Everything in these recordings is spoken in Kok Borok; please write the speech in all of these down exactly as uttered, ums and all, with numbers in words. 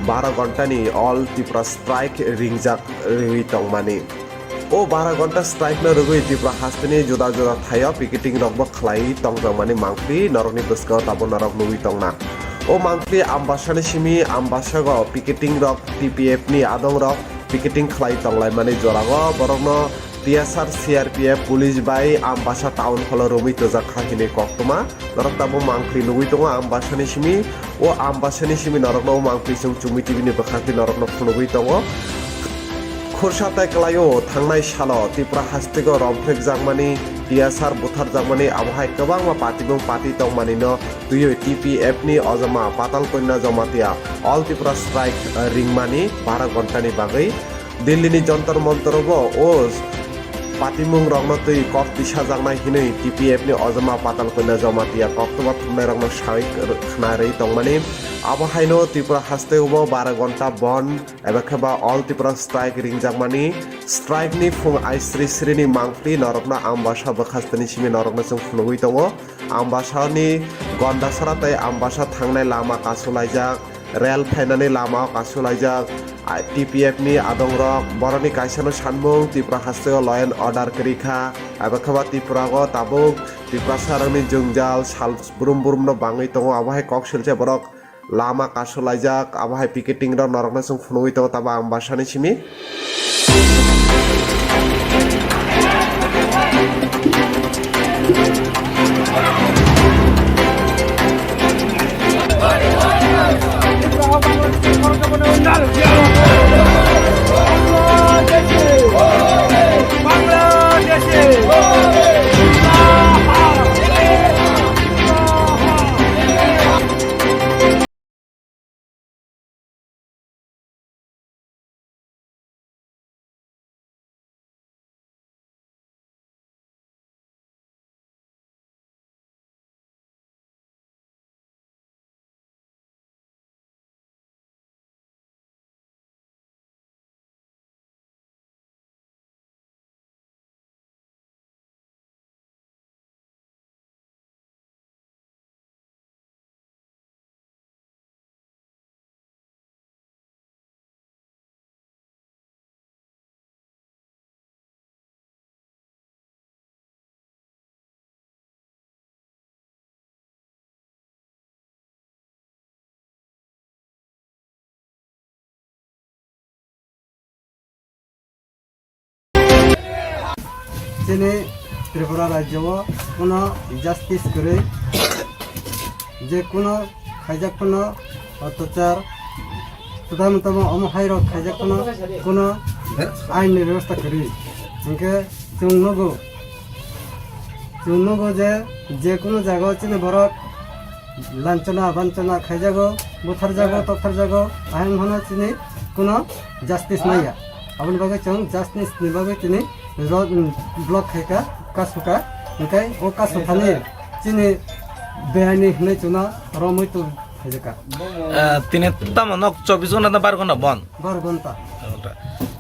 baro ghonta ni All Tripura Strike ringjak rwi tongmani. O baro ghonta strike no rwgwi Tripura hasteni juda juda thaio picketing rok bo khlai tongjakmani mangpli norokni bwskango tabuk norok nugwi tongna. O mangpli Ambasani simi Ambasago picketing rok T P F ni adong rok picketing khlai tonglaimani jorago borokno T S R, C R P F, police bai Ambasa town hall o romwi twijak kha hinwi koktwma. Norok tabuk mangpli nugwi tongo Ambasani simi. O Ambasani simi norokno o mangpli chwng Chumui T V ni bwkhakni norokno phunugwi tongo. Khursa tai kwlaio thangnai salo Tripura hasteo romphrekjakmani, T S R butharjakmani, abo hai kwbangma patimung pati tongmanino twiwi T P F ni ojama Patal Kanya Jamatia All Tripura Strike ringmani bara ghontani bagwi Delhi ni Jantar Mantar o bo o patimung rokno twi kok tisajaknai hinwi T P F ni ojama Patal Kanya Jamatia koktwma thumnai rokno sawi khna rwi tongmani. Abo haino Tripura hasteo bo bara ghonta bon eba khe ba All Tripura Strike ringjakmani. Strike ni phung ai sri sri ni mangpli norokno Ambasa bwkhasteni simi norokno chwng phunugwi tongo. Ambasani Gondasara tei Ambasa thangnai lama kasulaijak, rel phainani lama o kasulaijak. Ai, T P F ni adongrok borokni kaisano sanmung Tripura hasteo law and order kwrwi kha. Abo khe ba Tripura o tabuk Tiprasa rokni jwngjal sal brum brum no bangwi tongo, abo hai kok silse borok lama kasulaijak, abo hai picketing rok norokno chwng phunugwi tongo tabo Ambasani simi. Chini Tripura rajyo o kuno justice kwrwi, je kuno khaijak phano otachar, tamo tamo omo hai rok khaijak phano kuno ain ni bebosta kwrwi. Hinkhe chwng nugo, chwng nugo je, je kuno jaga o chini borok lanchana banchana khaijago, butharjago, toktarjago, ahai phano chini kuno justice maya. Aboni bagwi chwng justice ni bagwi chini ro-, block khaika, kasu kha, hinkhe o kasu thani chini beaini hinwi chwngno romwi tong khaijaka. Eh, tini tamo nok chobbish ghonta na baro ghonta bon? Baro ghonta.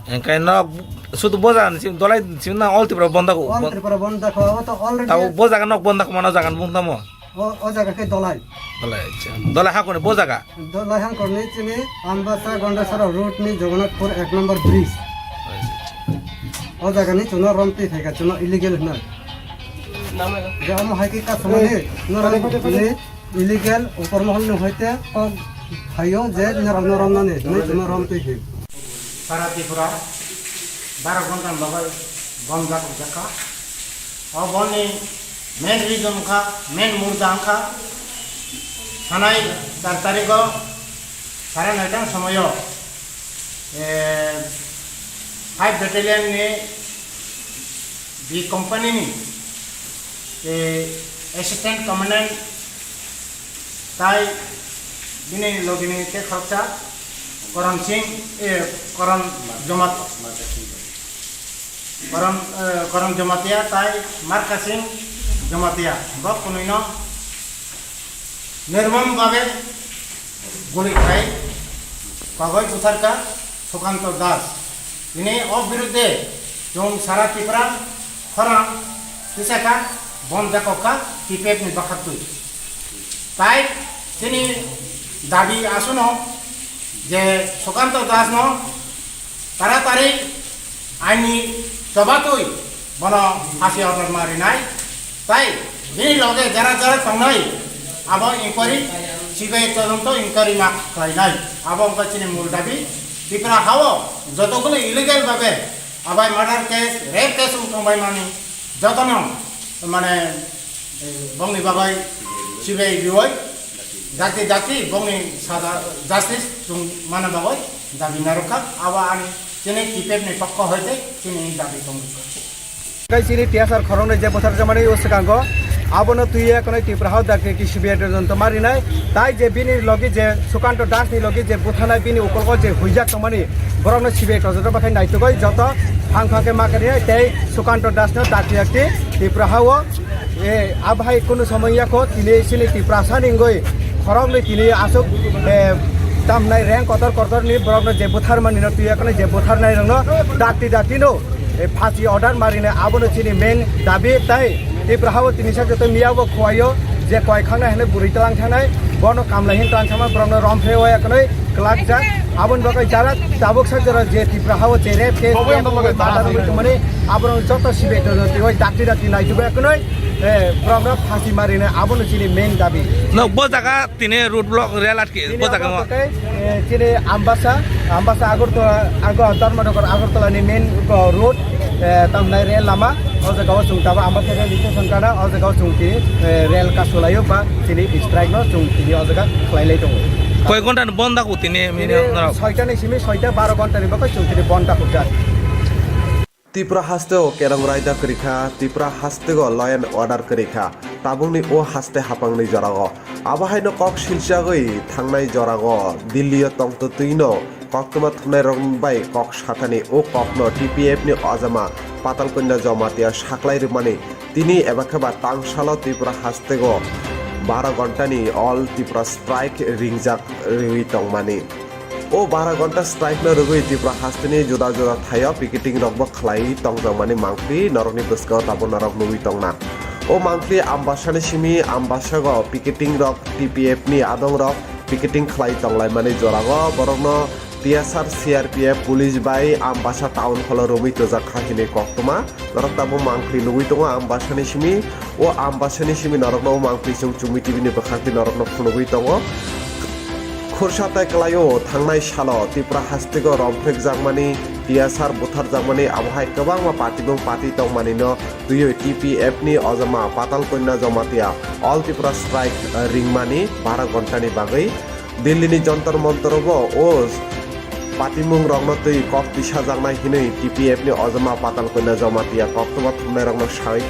Hinkhe nok sudu bo jaga ni sim-, dolai sim na All Tripura bon dakho? All Tripura bon dakho, abo to already. Tabo bo jaga nok bon dakho mano jaga ni bung tamo? O, o jaga khe Dolai. Dolai, acha. Dolai hakoni bo jaga? Dolai hakoni chini Ambasa Gondasara road ni Jagannathpur ek number bridge. O jaga ni chwngno romtwi phaikha, chwngno illegal hwnwi. Je omo hai khe kasumani, norok ni illegal upor mohol ni hoite kok phaio je norok no romnani hwnwi chwngno romtwi phi. Sara Tripura baro ghonta ni bagwi bon jak jakha. O bonni main reason wngkha, main mudda wngkha, thanai char tarigo sare noita ni somoio, eh, five battalion ni B company ni, eh, assistant commandant tai bini logini tei khoroksa Koron Singh, eh, Koron Jomat-, Koron, eh, Koron Jamatia tai Marka Singh Jamatia. Bo kwnwino nirmom babe guli khai kogoi butharka Sukanto Das. Tini o birudde chwng sara Tripura khorang tisaka bon jakokha T P F ni bakhaktwi. Tai chini dabi aswkno je Sukanto Das no taratari aini chobatwi bono phasi order ma rinai, tai bini loge jara jara tongnai abo inquiry, C B I todonto inquiry ma khlainai, abo wngkha chini mul dabi. Tripura hao jotokhno illegal babe abai murder case, rape case wng tongbai mani jotono mane, eh, bongni bagwi C B I rioi dakti dakti bongni saja justice chwng mana bagwi dabi narwkha. Abo ani chini T P F ni pokho hoite chini dabi tongo. Kai chini T S R khoroknwi je butharjakmani o swkango abono twiwi ekonwi Tripura hao dakti ki C B I todonto ma rinai, tai je bini logi je Sukanto Das ni logi je buthanai bini ukulgo je huijak tongmani borokno C B I todonto bakhai naitugwi joto phang phang khe ma khe rinai tei Sukanto Das no dakti dakti Tripura hao. E, abhai kunu somoi yako tini sini Tiprasa ningoi khoroknwi tini asuk, e, tamnai reng kotor kotor ni borokno je butharmani no twi yakono je butharnai rokno dakti dakti no, e, phasi order marine abono chini main dabi tai Tripura hao tini sa joto miya bo khuaio je koi khangnai hwnwi bwrwi tlang thangnai bono kamlai hin tlang thangma borokno romphre o yakono. Kwlakjak. Aboni bagwi jara tabuk sak jora je Tripura hao je rape case, Obo yang rape tongma case, bata rwgwi tongmani, aborok joto C B I todonto twiwi dakti dakti naitugwi ekonoi, eh, borokno phasi marine, abono chini main dabi. No, bo jaga tini road block, rel atki, bo jaga mo. Tei, eh, chini Ambasa, Ambasa Agartala, Ago-, Dharmanagar Agartala ni main, eh, road, eh, tamnai rel lama, o jaga o chwng tabo Ambasa rel station kana, o jaga o chwng tini, eh, rel kasulaio ba chini strike no chwng tini o jaga khlai lai tongo. Koi ghonta ni bon da kutini mini norok? Soita ni simi soita baro ghonta ni bagwi chwng tini bon da kujak. Tripura haste o kerong raida kwrwi kha, Tripura haste o law and order kwrwi kha, tabukni o haste hapangni jora o. Abo haino kok silchagwi thangnai jora o Delhi o tongtwtwino koktwma thumnai rok bai kok sathani o kokno T P F ni ojama Patal Kanya Jamatia saklai rwmani. Tini eba khe ba tangsalo Tripura hastego baro ghontani all Tripura strike ringjak rwi tongmani. O baro ghonta strike no rwgwi Tripura hasteni juda juda thaio picketing rokbo khlai tongjakmani mangpli norokni bwskango tabuk norok nugwi tongna. O mangpli Ambasani simi Ambasago picketing rok T P F ni adong rok picketing khlai tonglaimani jorago borokno T S R, C R P F, police bai Ambasa town hall o romwi twijak kha hinwi koktwma. Norok tabuk mangpli nugwi tongo Ambasani simi. O Ambasani simi norokno o mangpli chwng Chumui T V ni bwkhakni norokno phunugwi tongo. Khursa tai kwlaio thangnai salo Tripura hastego romphrekjakmani, T S R butharjakmani, abo hai kwbangma patimung pati tongmanino twiwi T P F ni ojama Patal Kanya Jamatia All Tripura Strike ringmani bara ghontani bagwi. Delhi ni Jantar Mantar o o patimung rokno twi kok tisajaknai hinwi T P F ni ojama Patal Kanya Jamatia koktwma thumnai rokno sawi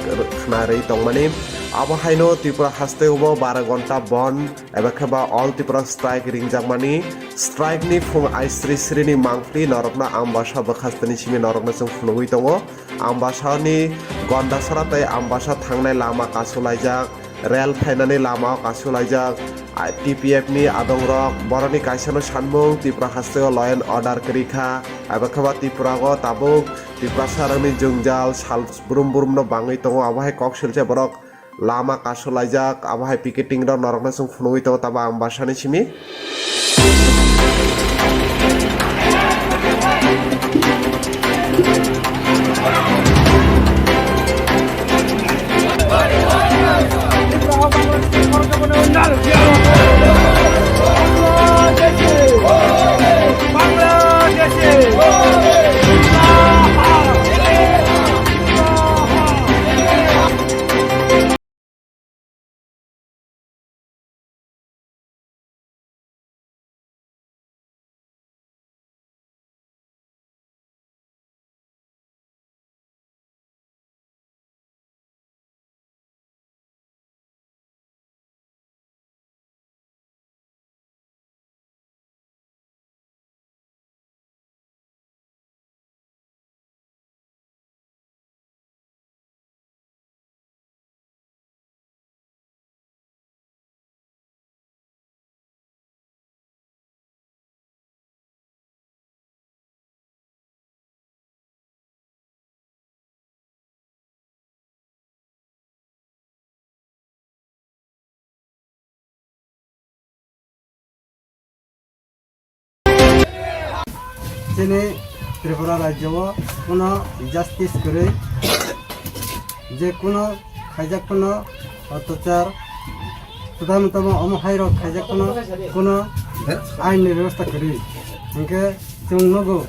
khna rwi tongmani. Abo haino Tripura haste o bo bara ghonta bon eba khe ba All Tripura Strike ringjakmani. Strike ni phung aisri sri ni mangpli norokno Ambasa bwkhasteni simi norokno chwng phunugwi tongo. Ambasa ni Gondasara tei Ambasa thangnai lama kasulaijak. Rel phainani lama o kasulaijak, ah, T P F ni adongrok, borokni kaisano sanmung Tripura hasteo law and order kwrwi kha, abo khe ba Tripura o tabuk Tiprasa rokni jwngjal sal brum brum no bangwi tongo, abo hai kok silse borok lama kasulaijak, abo hai picketing rok norokno chwng phunugwi tongo, tabuk Ambasani simi. Chini Tripura rajyo o kuno justice kwrwi, je kuno khaijak kuno otachar, sudam tamo omo hai rok khaijak kuno, kuno ain ni bebostha kwrwi. Hinkhe chwng nugo,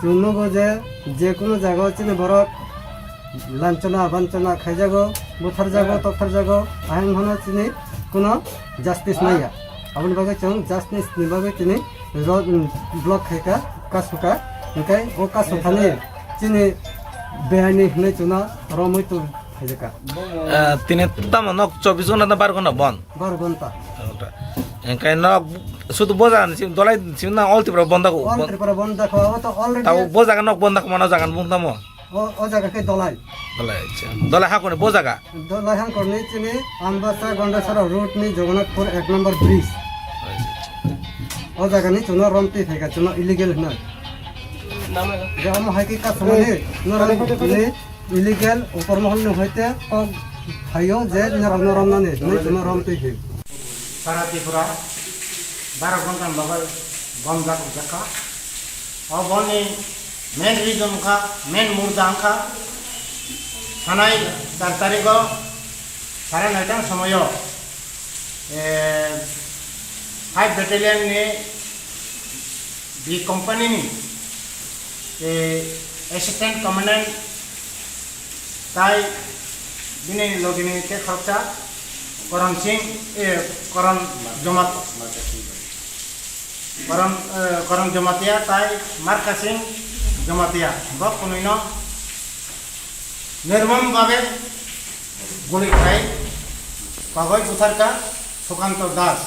chwng nugo je, je kuno jaga o chini borok lanchana banchana khaijago, butharjago, toktarjago, ahai hwnkheno chini kuno justice maya. Aboni bagwi chwng justice ni bagwi chini ro-, block khaika, kasuka, hinkhe o kasukhani chini beaini hwnwi chwngno romwi tong khaijaka. Ah, tini tamo nok chobbish ghonta na baro ghonta bon? Baro ghonta. Hinkhe nok sudu bo jaga ni sim dolai sim na all Tripura bon da ko? All Tripura bon da ko, abo to already. Tabo bo jaga nok bon da ko mano jaga ni bung tamo? O, o jaga khe Dolai. Dolai, acha. Dolai hakoni bo jaga? Dolai hakoni chini Ambasa Gondasara road ni Jagannathpur ek number bridge. O jaga ni chwngno romtwi phaika chwngno illegal hwnwi. Je omo hai khe kasumani norok ni illegal upor mohol ni hoite kok phaio je norok no romnani hwnwi chwngno romtwi phi. Sara Tripura baro ghonta ni bagwi bon jak ujak kha. O boni main reason wngkha, main mudda wngkha, sanai char tarigo sare noita ni somoyo, eh, five battalion ni B company ni, eh, assistant commandant tai bini logini tei khoroksa Koron Singh, eh, Koron Jomat-, Koron, eh, Koron Jamatia tai Marka Singh Jamatia, bo kwnwino nirmom babe guli khai pagoi butharka Sukanto Das.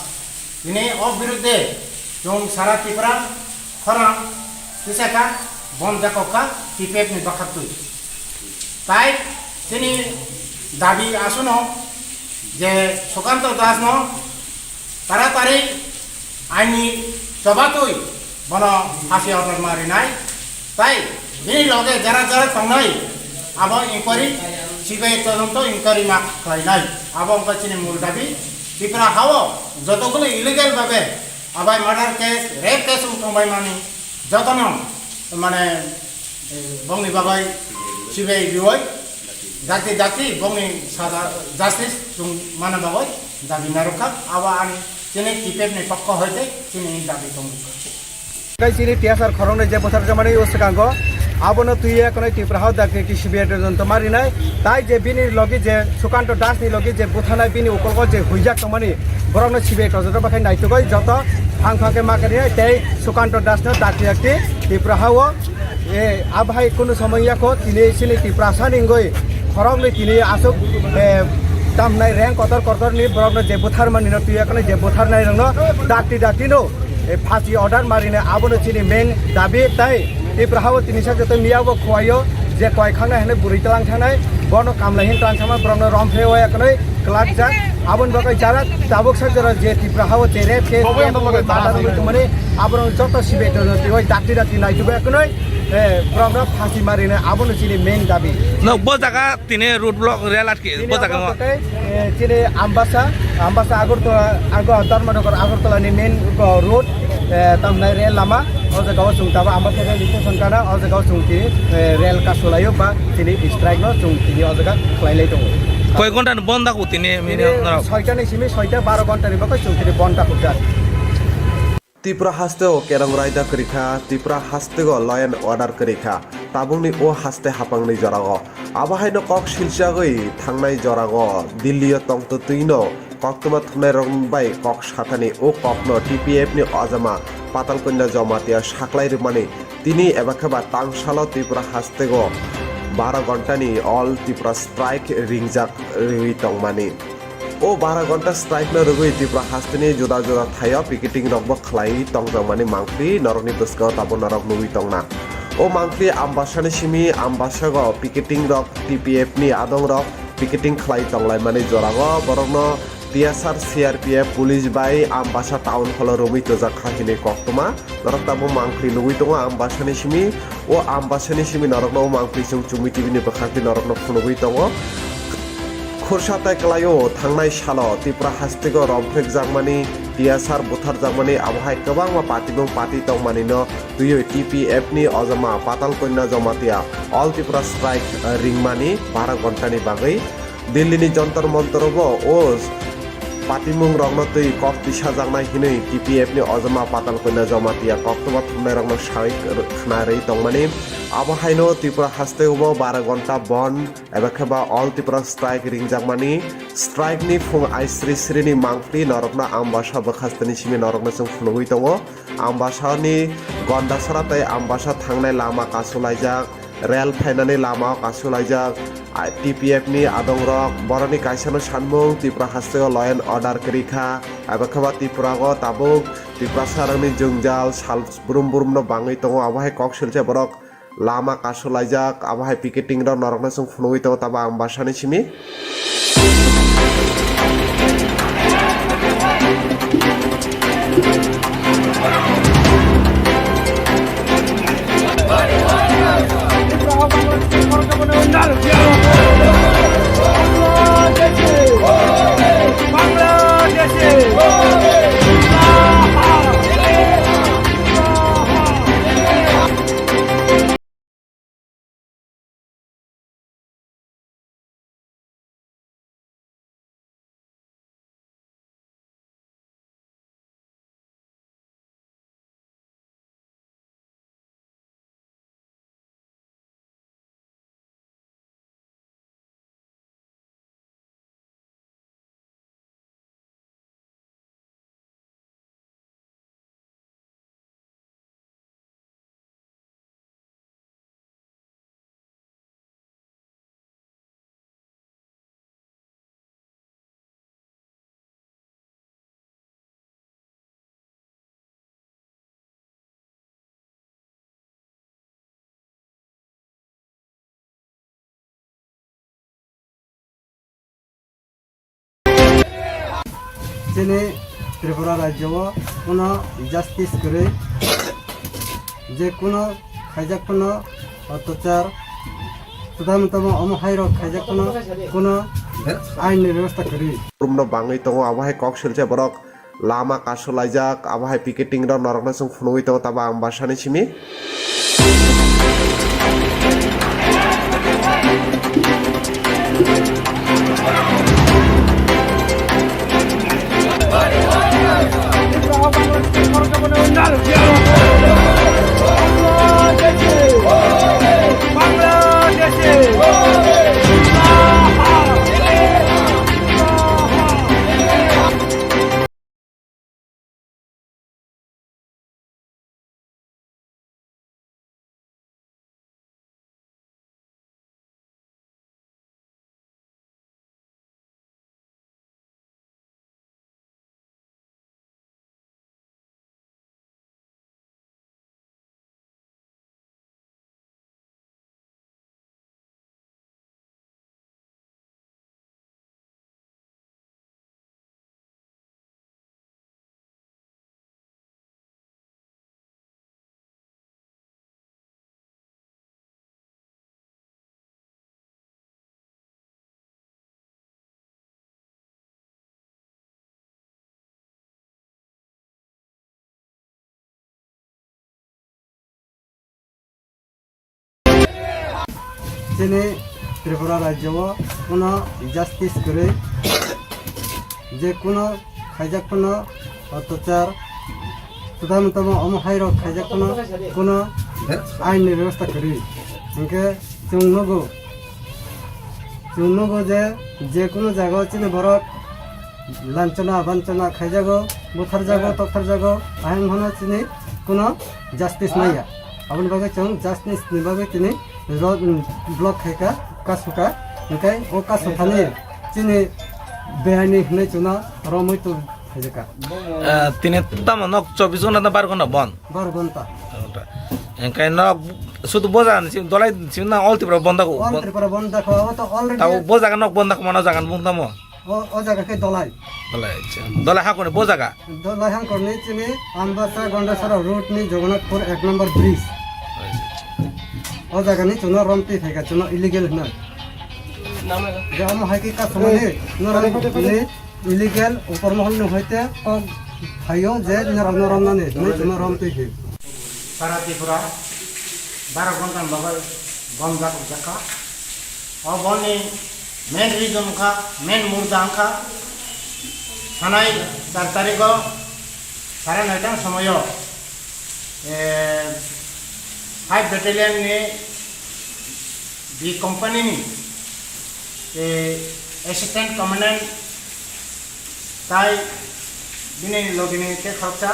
Tini o birudde chwng sara Tripura khorang tisaka bon jakokka T P F ni bakhatwi. Tai chini dabi asuno je Sukanto Das no taratari aini chobatwi bono phasi order ma rinai. Tai bini loge jara jara tongnai abo inquiry, C B I todonto inquiry ma khlainai. Abo wngkha chini mul dabi. Tripura hao jotoguno illegal babe abai murder case, rape case wng tongbai mani jotono mane, eh, bongni bagwi C B I rioi dakti dakti bongni saja justice chwng mana bagwi dabi narwkha. Abo ani chini T P F ni pokko hoite chini dabi tongo. Tei chini T S R khoroknwi je buthar jamani o swkango abono twiwi ekhonoi Tripura hao dakti dakti C B I todonto ma rinai. Tai je bini logi je Sukanto Das ni logi je butharnai bini ukolgo je huijak tongmani borokno C B I todonto bakhai naitugoi joto phang phang khe ma khe rinai tei Sukanto Das no dakti dakti Tripura hao, eh, abhai kunu somoi yako tini chini Tiprasa ni wngoi khoroknwi tini aswk, eh, tamnai reng kotor kotor ni borokno je butharmani no twiwi ekhonoi je butharnai rokno dakti dakti no eh, phasi order ma rinai abono chini main dabi tai Tripura hao tini sak joto miya bo khuaio je koi khangnai hwnwi bwrwi tlang thangnai bono kamlai hin tlang thangma borokno romphre o ekhonoi kwlak jak aboni bagwi jara tabuk sak jora je Tripura hao je rape case murder wngwi tongmani aborok joto C B I todonto twiwi dakti dakti naitugwi ekhonoi, eh, borokno phasi ma rinai abono chini main dabi. Nok bo jaga tini road block rel atki bo jaga o. Tei, eh, chini Ambasa, Ambasa Agartala, Agar-, Dharmanagar Agartala ni main, uh, road, eh, tamnai rel lama, o jaga o chwng tabo Ambasa rel station kana, o jaga o chwng tini, eh, rel kasulaio ba tini strike no chwng tini o jaga khlai lai tongo. Koi ghonta ni bon da ko tini mini norok? Soita ni simi soita baro ghonta ni bagwi chwng tini bon da ko jak. Tripura haste o kerong raida kwrwi kha, Tripura haste o law and order kwrwi kha, tabukni o haste hapangni jorao. Abo haino kok silchagwi thangnai jorao Delhi o tongtwtwino koktwma thumnairok bai kok sathani o kokno T P F ni ojama Patal Kanya Jamatia saklai rwmani tini eba khe ba tangsalo Tripura haste o baro ghontani all Tripura strike ringjak rwi tongmani. O bara ghonta strike no rwgwi Tripura hasteni juda juda thaio picketing rokbo khlaiwi tongjakmani mangpli norokni bwskango tabuk norok nugwi tongna. O mangpli Ambasani simi Ambasago picketing rok T P F ni adong rok picketing khlai tonglaimani jorao borokno T S R, C R P F, police bai Ambasa town hall o romwi twijak kha hinwi koktwma. Norok tabuk mangpli nugwi tongo Ambasani simi. O Ambasani simi norokno o mangpli chwng chumui T V ni bwkhakti norokno phunugwi tongo. Khursa tai kwlaio thangnai salo Tripura hasteo romphrekjakmani T S R butharjakmani, abo hai kwbangma patimung pati tongmanino twiwi T P F ni ojama Patal Kanya Jamatia All Tripura Strike, eh, ringmani bara ghontani bagwi. Delhi ni Jantar Mantar o bo o patimung rokno twi kok tisajaknai hinwi T P F ni ojama Patal Kanya Jamatia koktwma thumnairokno sawi khna rwi tongmani. Abo haino Tripura hasteo bo bara ghonta bond eba khe ba All Tripura Strike ringjakmani. Strike ni phung aisri sri ni mangpili norokno Ambasa bwkhasteni simi norokno chwng phunugwi tongo. Ambasa ni Gondasara tei Ambasa thangnai lama kasulaijak, rel phainani lama o kasulaijak. Ai, T P F ni adongrok boroni kaisano sanmung Tripura hasteo law and order kwrwi kha. Abo khe ba Tripura o tabuk Tiprasa rokni jwngjal sal brum brum no bangwi tongo, abo hai kok silse borok lama kasulaijak, abo hai picketing rok norokno chwng phunugwi tongo tabo Ambasani simi. Chini Tripura rajyo o kuno justice kwrwi, je kuno khaijak kuno otachar, tamo tamo omo hai rok khaijak kuno, kuno ain ni bebostha kwrwi. Brum no bangwi tongo, abo hai kok silse borok lama kasulaijak, abo hai picketing rok norokno chwng phunugwi tongo, tabo Ambasani simi. Chini Tripura rajyo o kuno justice kwrwi, je kuno khaijak kuno otachar, tamo tamo omo hai rok khaijak kuno, kuno ain ni bebostha kwrwi. Hinkhe chwng nugo, chwng nugo je, je kuno jaga o chini borok lanchana banchana khaijago, butharjago, toktarjago, ahai wngkhano chini kuno justice maya. Aboni bagwi chwng justice ni bagwi tini ro-, block khaikha, kasu kha, hinkhe o kasu thani chini beaini hinwi chwngno romwi tong khaijaka. Eh, tini tamo nok chobbish ghonta na baro ghonta bon? Baro ghonta. Hinkhe nok sudu bo jaga ni simi dolai simi na all Tripura bon da ko? All Tripura bon da ko, abo to already. Tabo bo jaga nok bon da ko mano jaga ni bung tamo? O, o jaga khe Dolai. Dolai, acha. Dolai hakoni bo jaga? Dolai hakoni chini Ambasa Gondasara road ni Jagannathpur ek number bridge. Acha. O jaga ni chwngno romtwi phaikha, chwngno illegal hwnwi. Je omo hai khe kasumani, norok ni illegal upor mohol ni hoite kok Hayo je norok no romnani, nai chwngno rom twi phi. Sara Tripura, baro ghonta ni bagwi bond jak jakha. O bond ni main reason wngkha, main mudda wngkha, thanai char tarikh o sare noita ni somoio, eh, five battalion ni B company ni, eh, assistant commandant tai bini logini tei khoroksa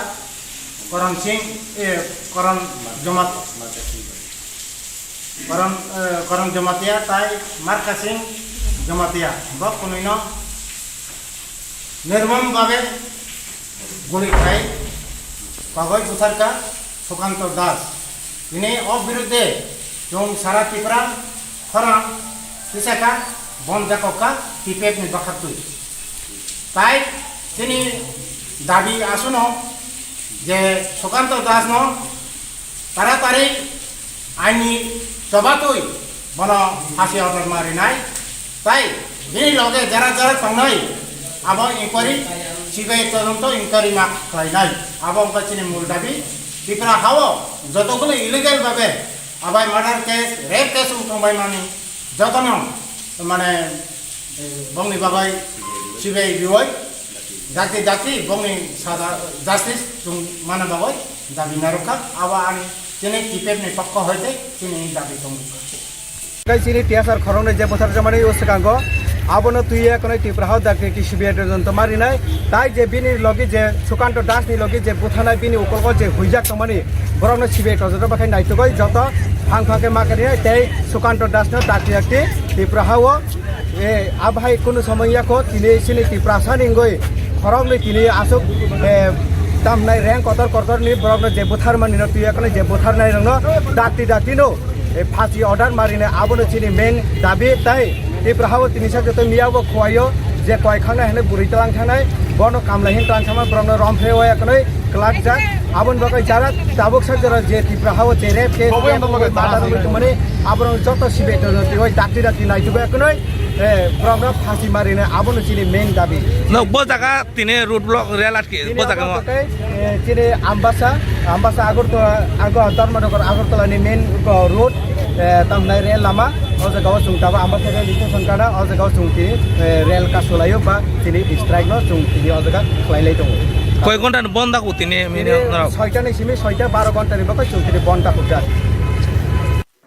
Koron Singh, eh, Koron Jomat-, Koron, eh, Koron Jamatia tai Marka Singh Jamatia, bo kwnwino nirmom babe guli khai kogoi butharka Sukanto Das. Tini o birudde chwng sara Tripura khorang tisaka bond jakokha T P F ni bakhaktwi. Tai chini dabi aswkno je Sukanto Das no taratari aini chobatwi bono phasi order ma rinai. Tai bini loge jara jara tongnai abo inquiry, C B I todonto inquiry ma khlainai. Abo wngkha chini mul dabi. Tripura hao jotoguno illegal babe abai murder case, rape case wng tongbai mani jotono mane, eh, bongni bagwi C B I rioi dakti dakti bongni saja justice chwng mana bagwi dabi narwkha. Abo ani chini T P F ni pokho hoite chini dabi tongo. Tei chini T S R khoroknwi je butharjakmani o swkango, abono twiwi ekonwi Tripura hao dakti ki C B I todonto ma rinai. Tai je bini logi je Sukanto Das ni logi je butharnai bini ukulgo je huijak tongmani, borokno C B I todonto bakhai naitugwi joto phang phang khe ma khe rinai tei Sukanto Das no dakti dakti Tripura hao, eh, abo hai kunu somoi yako tini chini Tiprasa ni wngwi khoroknwi tini aswk, eh, tamnai reng kotor kotor ni borokno je butharmani no twiwi ekonwi je butharnai rokno dakti dakti no eh, phasi order ma rinai abono chini main dabi. Tai Tripura hao tini sak joto miya bo khuaio je koi khangnai hwnwi bwrwi tlang thangnai bono kamlai hin tlang thangma borokno rom phe waya kwnwi kwlak jak. Aboni bagwi jara tabuk sak jora je Tripura hao je rape case, rape case, murder wngwi tongmani aborok joto C B I todonto twiwi dakti dakti naitugwi kwnwi, eh, borokno phasi ma rinai abono chini main dabi. No, bo jaga tini road block rel atki, bo jaga o. Tei, eh, chini Ambasa, Ambasa Agartala, Ago-, Dharmanagar Agartala ni main, uh, road, eh, tamnai rel lama, o jaga o chwng tabuk Ambasa rail station kana, o jaga o chwng tini, eh, rel kasulaio ba tini strike no chwng tini o jaga khlai lai tongo. Koi ghonta ni bond daku tini, tini mini norok? Soita ni simi soita baro ghonta ni bagwi chwng tini bond daku jak.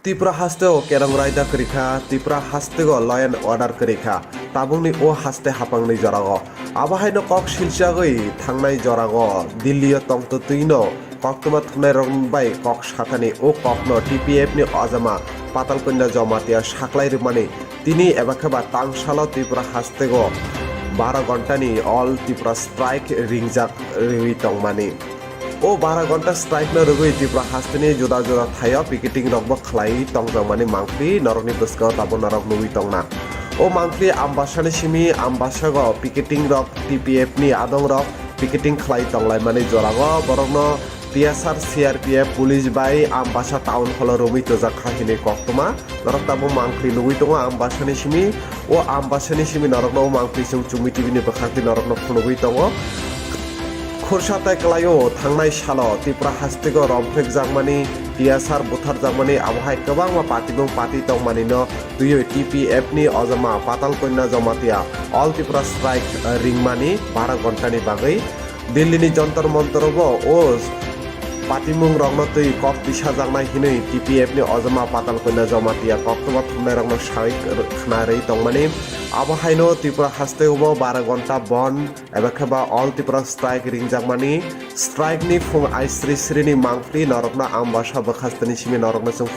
Tripura haste o kerong raida kwrwi kha, Tripura haste o law and order kwrwi kha, tabukni o haste hapangni jora o. Abo haino kok silchagwi thangnai jora o Delhi o tongtwtwino koktwma thumnairok bai kok sathani o kokno T P F ni ojama Patal Kanya Jamatia saklai rwmani tini eba khe ba tangsalo Tripura haste o baro ghontani all Tripura strike ringjak rwi tongmani. O bara ghonta strike no rwgwi Tripura hasteni juda juda thaio picketing rokbo khlaiwi tongjakmani mangpli norokni bwskango tabuk norok nugwi tongna. O mangpli Ambasani simi Ambasago picketing rok T P F ni adong rok picketing khlai tonglaimani jorao borokno T S R, C R P F, police bai Ambasa town hall o romwi twijak kha hinwi koktwma. Norok tabuk mangpli nugwi tongo Ambasani simi. O Ambasani simi norokno o mangpli chwng Chumi T V ni bwkhak twi norokno phunugwi tongo. Khursa tai kwlaio thangnai salo Tripura hasteo romphrekjakmani, T S R butharjakmani, abo hai kwbangma patimung pati tongmanino twiwi T P F ni ojama Patal Kanya Jamatia All Tripura Strike ringmani bara ghontani bagwi. Delhi ni Jantar Mantar o bo o patimung rokno twi kok tisajaknai hinwi T P F ni ojama Patal Kanya Jamatia koktwma thumnai rokno sawi khna rwi tongmani. Abo haino Tripura hasteo bo bara ghonta bond eba khe ba All Tripura Strike ringjakmani. Strike ni phung aisri sri ni mangpli norokno Ambasa bwkhasteni simi norokno chwng